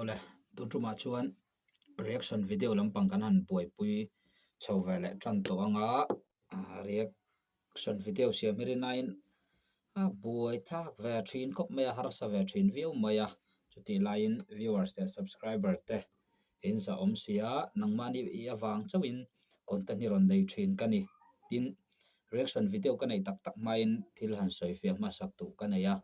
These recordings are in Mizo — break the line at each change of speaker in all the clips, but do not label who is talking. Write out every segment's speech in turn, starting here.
Awle, tun tumah chuan reaction video lampang kan han buaipui chho ve leh tan tawh ang a, reaction video siam hi rinaiin a buai thlak ve thin khawp mai a, harsa ve thin viau mai a, chutih laiin viewers leh subscriber te in zahawm si a, nangmahni i avang chauhin content hi rawn nei thin ka ni. Tin, reaction video ka neih tak tak hmain thil han sawi fiah hmasak duh ka nei a.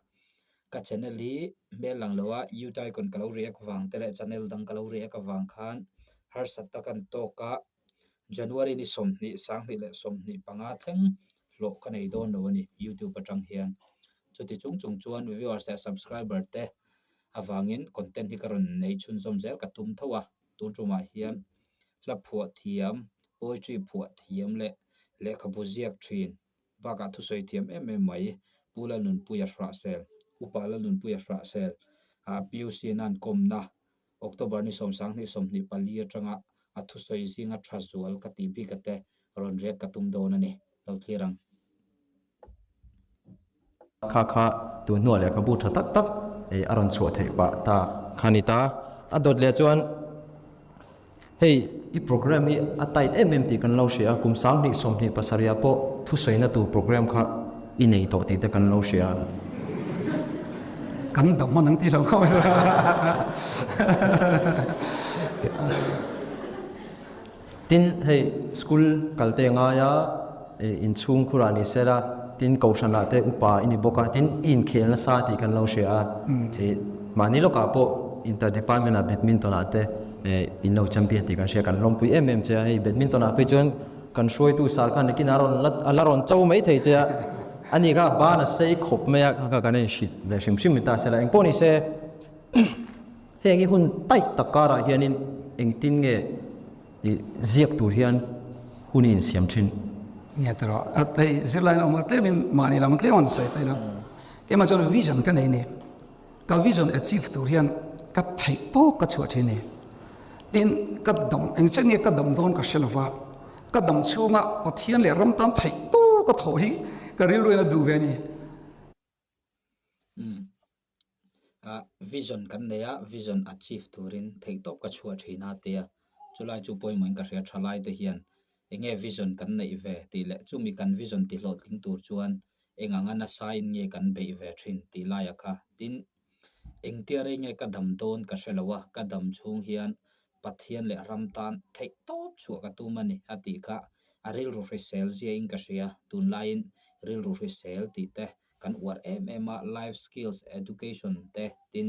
Ka channel hi hmel lang lo a, Utaicon ka lo react vang te leh channel dang ka lo react avang khan harsat tak an tawk a, January ni 20, 20 leh 25 thleng hlawh ka nei dawn lo a ni YouTube atang hian. Chuti chung chung chuan viewers leh subscriber te avangin content hi ka rawn nei chhunzawm zel ka tum tho a, tun tumah hian hla phuah thiam, poetry phuah thiam leh lehkhabu ziak thin Bakah thusawi thiam em em mai, Pu Lalnunpuia Hrahsel, Upa Lalnunpuia Hrahsel, ah PUC in an kawmna October ni 20 24 atanga a thusawi zinga tha zual ka tih bik ate rawn riak ka tum dawn a ni. Lo thlir ang.
Kha kha tun hnuah lehkhabu tha tak tak ei a rawn chhuah theih pah ta kha ni ta. A dawt leh chuan. Hei, i program hi a tight em em tih kan lo hria a, kum 20 27 ah pawh thusawiina tur program kha i nei tawh tih te kan lo hria a.
Kan dam hman ang tih lo khawp a.
Tin, hei school kal te ngai a, inchhung khurah ni sela, tin kohhranah te upa i ni bawk a, tin i inkhel nasa tih kan lo hria a, mahni lawkah pawh inter department ah badminton ah te in lo champion tih kan hria, kan lawmpui em em che a, hei badminton ah phei chuan kan hruaitu sar khan nakin a rawn la a la rawn cho mai thei che a, ani kha ban a sei khawp mai a, kha kha kan inhrilh ve hrim hrim ni ta sela, engpawh ni se. Heng hi hun taih tak karah hianin engtin nge i ziak tur hian hun i insiam thin?
Nge ta rawh, hei zirlai awm a tlemin mahni lam tlem an sawi ta ila, keimah chuan vision ka nei ni, ka vision achieve tur hian ka theih tawk ka chhuah thin ni. Tin, ka dam, eng chiah nge ka dam dawn ka hre lova, ka dam chhunga Pathian leh ram tan theih tawk ka thawh hi ka rilruin a duh ve a ni.
Ah vision kan nei a, vision achieve turin theihtawp ka chhuah thin a tia chulai chu pawimawhin ka hria thalai te hian enge vision kan neih ve tih leh chumi kan vision ti hlawhtling tur chuan eng anga nasa in nge kan beih ve thin tih laiah kha tin engtia rei nge ka dam dawn ka hre lo a, ka dam chhung hian Pathian leh ram tan theihtawp chhuah ka tum a ni a tih kha a rilru hrisel ziahin ka hria tunlaiin rilru hrisel tih te kan uar em em a, life skills education te tin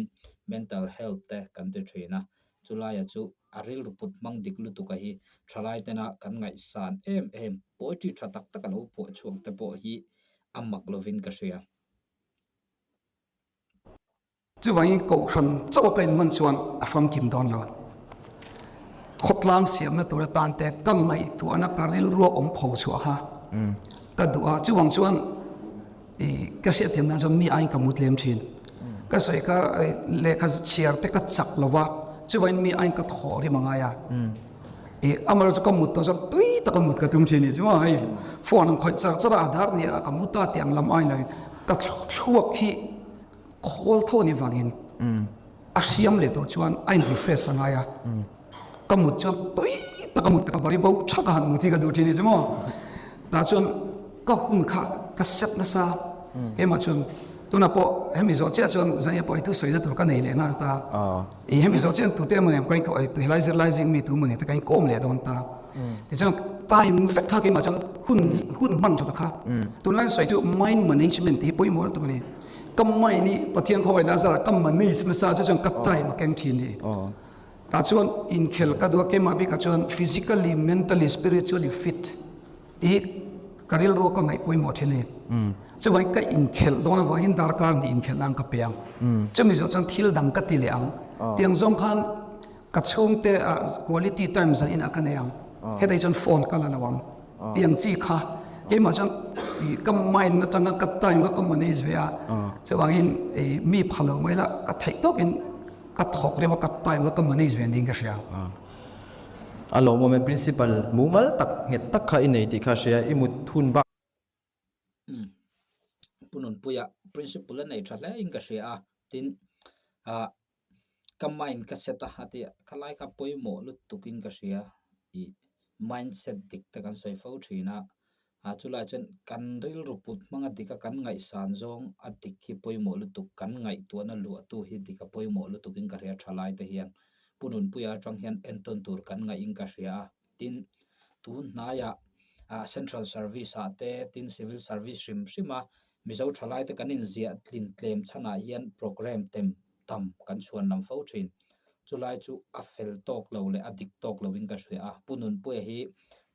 mental health te kan ti thin a, chulaia chu a rilru put hmang dik lutuk a hi thalai tena kan ngaihsan em em poetry tha tak tak a lo phuah chhuak te pawh hi a mak lovin ka hria.
Chuvangin Kohhran chauh a ka inhman chuan a famkim dawn lo. Khawtlang siamna tur atan te ka ngaihtuahna ka rilrua awm pho chhuah kha ka duh a. Chuvang chuan ka hriatthiam dan chuan mi aiin ka mu tlem thin. Ka sawi kha lehkha chhiar te ka chak lo va, chuvangin mi aiin ka thawh rim a ngai a. Amaherawhchu chu ka mut tawh chuan tui taka mut ka tum thin a nih chu maw hei phone an khawih char char a, a dar nia ka mu ta tih ang lam aiin lo ka thluak hi Khawl tho ni vangin a hriam leh tur chuan a in refresh a ngai a, ka mut chuan tui tak a mut ka bari bo thak a han mut hi ka duh thin ni chu maw. Tah chuan ka hun kha ka set nasa keimah chuan tunah pawh hemi zawh chiah chuan Zaia pawh hi thusawina tur ka nei leh nghal ta. I hemi zawh chiah tute emaw nen ka in helai zirlai zing mi tu emaw nen te ka inkawm leh dawn ta. Tichuan time vek kha keimah chuan hun hun hman tha ta kha. Tunlai sawi chu mind management tih hi pawimawh lutuk a ni. Ka mind hi Pathian khawngaihna a zar ka manage nasa chu chuan ka time a keng thin ni. Tah chuan inkhel ka duh a keimah bikah chuan physically, mentally, spiritually fit tih hi ka rilru ka ngaih pawimawh thin a ni. Chuvangin ka inkhelh dawn avangin darkar hnih inkhelh nan ka pe ang. Chumi zawh chuan thil dang ka ti leh ang. Tiang zawng khan ka chhungte ah quality time zan inah ka nei ang. Hetah hi chuan phone ka la lo ang. Tiang chi kha keimah chuan ka mind atanga ka time kha ka manage ve a. Chuvangin mi pha lo mai la ka theih tawkin ka thawk rem a ka time kha ka manage ve niin ka hria.
A lawmawm e principal mumal tak nghet tak kha i nei tih kha hria i mut hun bak.
Umm Pu Nunpuia principal a nei tha hle in ka hria a tin ah. Ka mind ka set a a ti a, khalai kha pawimawh lutukin ka hria i mindset dik te kan sawi fo thin a, ah chulai chuan kan rilru put hmanga dik a kan ngaihsan zawng a dik hi pawimawh lutuk, kan ngaihtuahna luahtu hi dik a pawimawh lutukin ka hria thalai te hian Pu Nunpuia atang hian entawn tur kan ngaihin ka hria a, tin tun hnaiah ah central service ah te tin civil service hrim hrim a Mizo thalai te kan inziah tlin tlem chhanah hian programme tem tam kan chhuan lam fo thin. Chulai chu a fel tawk lo leh a dik tawk lovin ka hria a. Pu Nunpuia hi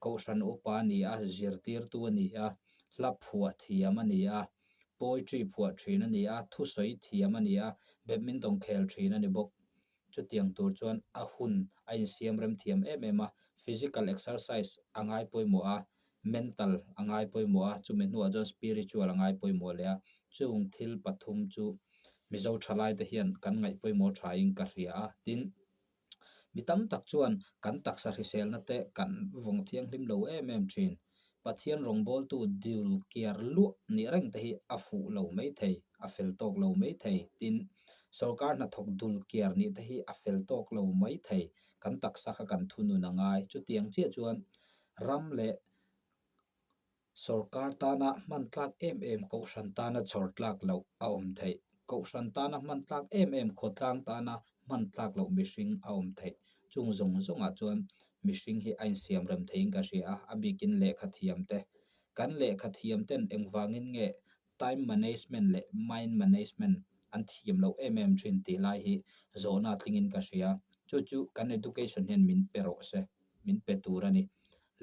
Kohhran upa a ni a, zirtirtu a ni a, hla phuah thiam a ni a, poetry phuah thin a ni a, thusawi thiam a ni a, badminton khel thin a ni bawk. Chutiang tur chuan a hun a insiam rem thiam em em a, physical exercise a ngai pawimawh a, mental a ngai pawimawh a, chumi hnuah chuan spiritual a ngai pawimawh leh a, chung thil pathum chu Mizo thalaite hian kan ngaih pawimawh thain ka hria a, tin, mi tam tak chuan kan taksa hriselna te kan vawng thianghlim lo em em thin. Pathian rawngbawltu dil kiar luah nih reng te hi a fuh lo mai thei, a fel tawk lo mai thei, tin, sorkar hnathawk dul kiar nih te hi a fel tawk lo mai thei, kan taksa kha kan thunun a ngai. Chutiang chiah chuan ram leh Sorkar tana hman tlak em em Kohhran tana chhawr tlak loh a awm theih. Kohhran tana hman tlak em em khawtlang tana hman tlak loh mihring a awm theih. Chung zawng zawngah chuan mihring hi a insiam rem theiin ka hria a, a bikin lehkha thiam te. Kan lehkha thiam ten engvangin nge time management leh mind management an thiam loh em em thin tih lai hi zawhna tlingin ka hria. Chu chu kan education hian min pe rawh se. min pe tur a ni.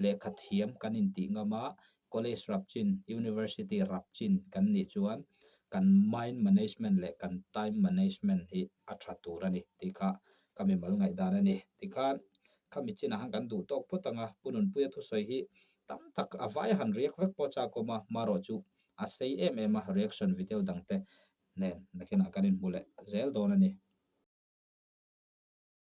Lehkha thiam kan intih ngam a, college rap chin, university rap chin kan nih chuan kan mind management leh kan time management hi a tha tur a ni tih kha ka mimal ngaihdan a ni. Tikhan khami chinah khan kan duh tawk phawt ang a, Pu Nunpuia thusawi hi tam tak a vai han react vek pawh chak awm a, marawh chu a sei em em a, reaction video dangte nen nakinah kan inhmu leh zel dawn a ni.